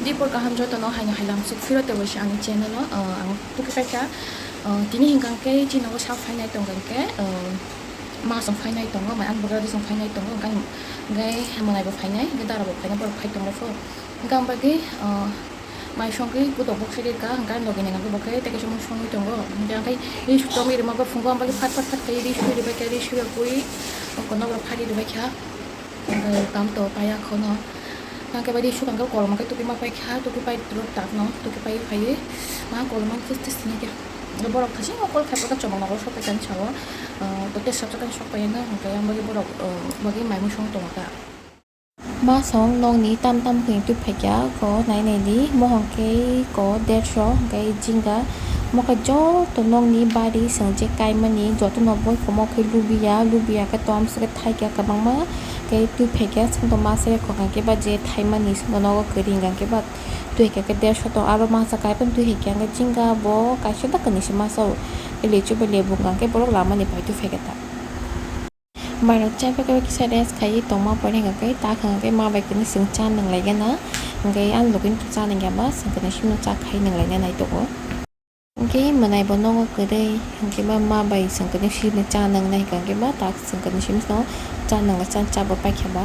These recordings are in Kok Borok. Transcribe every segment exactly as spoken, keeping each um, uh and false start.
Tei por kaham jotono haino hai lamsuk phiro tei waisa ani channel o, ah, ang tuku paikha. Ah, tini hinkha khe chini nogo sak phainai tongkha khe, ah, ma song phainai tongo, mai ani bwkradi song phainai tongo, hwnkhe, hwnkhe mwnai bo phainai, hwnkhe dara bo phainai, borok phai tongo pho. Hwnkhe ang bagwi, ah, mai songwi kutok bok sidi ka, hwnkhe ang logi nai hwnkhe bo khe tei kaisa mung songwi tongo. Hwnkhe ang khe ri sutokni rima bo phungo ang bagwi phat phat phat khe ri sui ribai khe, ri sui rokui, nokro phari ribai kha. Hwnkhe tam to paya khono. Hwnkhe bai ri sukang khe kolom khe tuki ma pai kha, tuki pai rok tak no, tuki pai phaiwi ma kolom khe tei sini khe. Borok thasi o kol khai paka chobang nogo sok pai kani sao. Ah, to tei sabsa kani sok pai no, hwnkhe ang bagwi borok, ah, bagwi mai mung song tongo ta. Ma song nokni tam tam khe twi phaikya ko nai nai di, mohon khe ko dersho, hwnkhe jingga, mo khe joto nokni bari song je kaimani joto no boi komo khe lubiya, lubiya khe tom se khe thaikya kwbangma khe twi phaikya, song to ma se kok hwnkhe ba je thaimani song to nogo kwrwi hwnkha khe ba twi hwnkha khe dersho to aro masa kaipan twi hwnkha khe jingga bo kaisa da kwni se masa o, lichu bai lebu hwnkha khe borok lama ni pai twi phaikha ta. Mairok chai bai kisa rest khai tongma pore hwnkhe ta hwnkhe ma bai khe chwng cha nwnglai gana. Hwnkhe ang login cha nwngyama chwng khe sino cha khai nwnglai nai tongo. Hwnkhe mwnai bo nongo kwrwi hwnkhe ba ma bai chwng khe sino cha nwngnai hwnkhe ba ta chwng khe sino cha nwnglai cha cha bo paikha ba.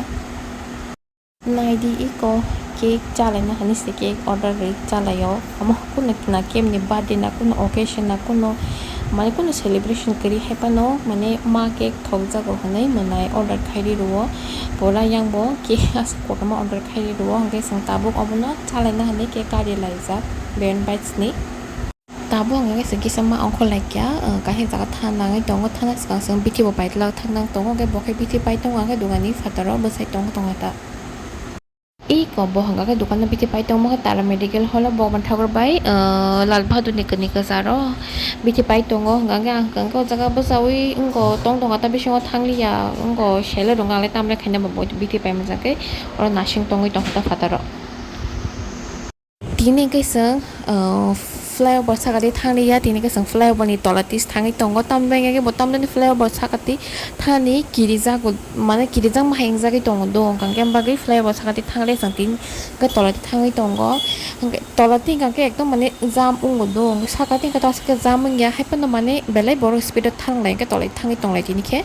Naidi iko cake chalaina hinwi se cake order rwi chalaio. Omo kunu na kemni birthday na kunu occasion na kunu mane kunu celebration kwrwi hai phano mane ma cake thokjago hinwi mwnai order khai rwo. Pura yang bo cake aswk kotorma order khai rwo hwnkhe chwng tabuk obono chalaina hinwi cake kari laijak Ben Bites ni. Tabuk hwnkhe kaisa kisa ma ongkhor laikya, ah, kaisa jaga tha nangwi tongo, thana swkang swkang bithi bo paitwlak thang nang tongo, hwnkhe bo khe bithi pai tongo, hwnkhe dogani phataro bwsai tong tongo ta. Iko bo hwnkha khe dogano bithi pai tongma khe Tara Medical Hall o Bhogoban Thakur bai, ah, Lal Bahadur ni kwni kwcharo bithi pai tongo, hwnkha khe ang hwnkha khe o jaga bwchaui wngkha tong tongo ta bisingo thangliya, wngkha sele rwngkha ang le tamle khaina bo bithi pai manjak khe oro nasing tongwi tongkha ta phataro. Tini khe chwng, ah, flyover saka twi thang liya, tini khe chwng flyover ni tola twi thangwi tongo, tamni bagwi khe bo tamni flyover saka twi thani kirijago, mane kirijakma hai wngjagwi tongo do, hwnkha khe bagwi flyover saka twi thang liya chwng tini khe tola twi thangwi tongo, hwnkhe tola twi hwnkha khe ekdom mane jam wngo do, saka twi hwnkha khe jam wngya, hai phano mane belai borok speed o thang lai hwnkhe tola twi thangwi tong lai tini khe.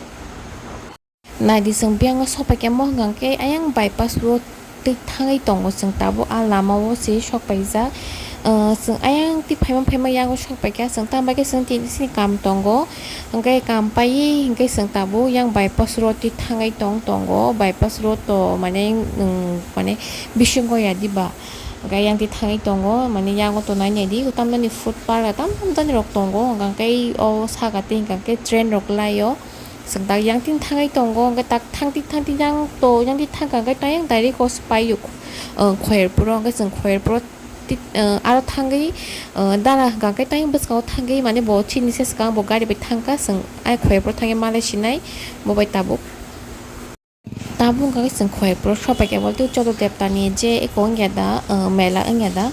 Naidi chwng biyang o sok paikha, mohor hwnkha khe ayang bypass road twi thangwi tongo, chwng tabuk a lama o se sok paijak. Ah, chwng ayang twi phaima phaima yang o sok paikha, chwng tamo khe chwng tini sini kam tongo, hwnkhe kam paiwi hwnkhe chwng tabuk yang bypass road twi thangwi tong tongo, bypass road to mane, um, mane bisingo ya diba, hwnkhe yang twi thangwi tongo, mane yang o tonai naidi, tamoni food park tam tam jani rok tongo, hwnkhe o saka twi hwnkhe train rok lai o. Chwng tak yang tini thangwi tongo, hwnkhe tak thang twi thang twi yang to, yang twi thang kha hwnkhe tang yang direct o se pai o, uh, Khoyerpuro, hwnkhe chwng Khoyerpuro ti-, uh, aro thangwi, uh, dara hwnkha hwnkhe tang yang bwskango thangwi mane bo chini se swkang bo gari bai thangkha, chwng ai Khoyerpuro thangwi malai sinai bo bai tabuk. Tabuk hwnkha khe chwng Khoyerpuro sopaikha, bo tei Chodo Debta ni je eko wngya da, uh, mela wngya da,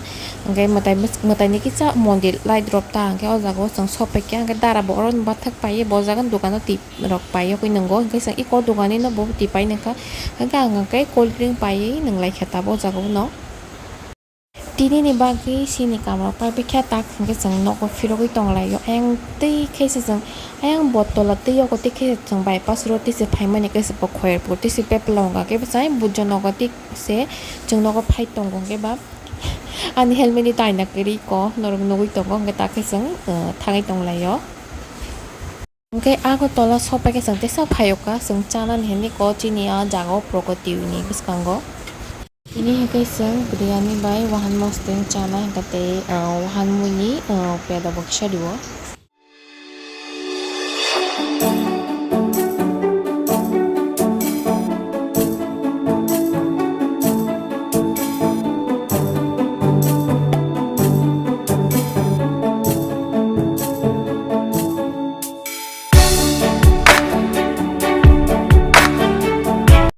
hwnkhe mwtai mwtai ni kisa mondir light rok ta hwnkhe o jaga o chwng sopaikha, hwnkhe dara bo oro bathak paiwi bo jaga ni dogano twi rok paiyogwi nwngo, hwnkhe chwng eko dogani no bo twi pai nangkha, hwnkhe ang hwnkhe cold drink paiwi nwnglaikha tabuk o jaga o no. Tini ni bagwi chini kam rok pai pikha tak hwnkhe chwng nogo phirogwi tonglaio, ayang twi khe se chwng ayang bo tola twi yogo twi khe se chwng bypass road twi se phaimani khe se bo Khoyerpur twi se bepla wngkha khe bwsai bujo nogo twi se chwng nogo phai tongo hwnkhe ba ani helmet ni taina kwrwi ko norok nugwi tongo hwnkhe tak khe chwng, uh, thangwi tonglaio. Hwnkhe Agartala sopaikhe chwng teisa phaiokha, chwng chanani hinwi ko chini a jaga o Pragati ni bwskango. Tini hwnkhe chwng biryani bai wahan mosdeng chana hwnkhe tei, ah, wahan mui ni, ah, peda bo kisa rio.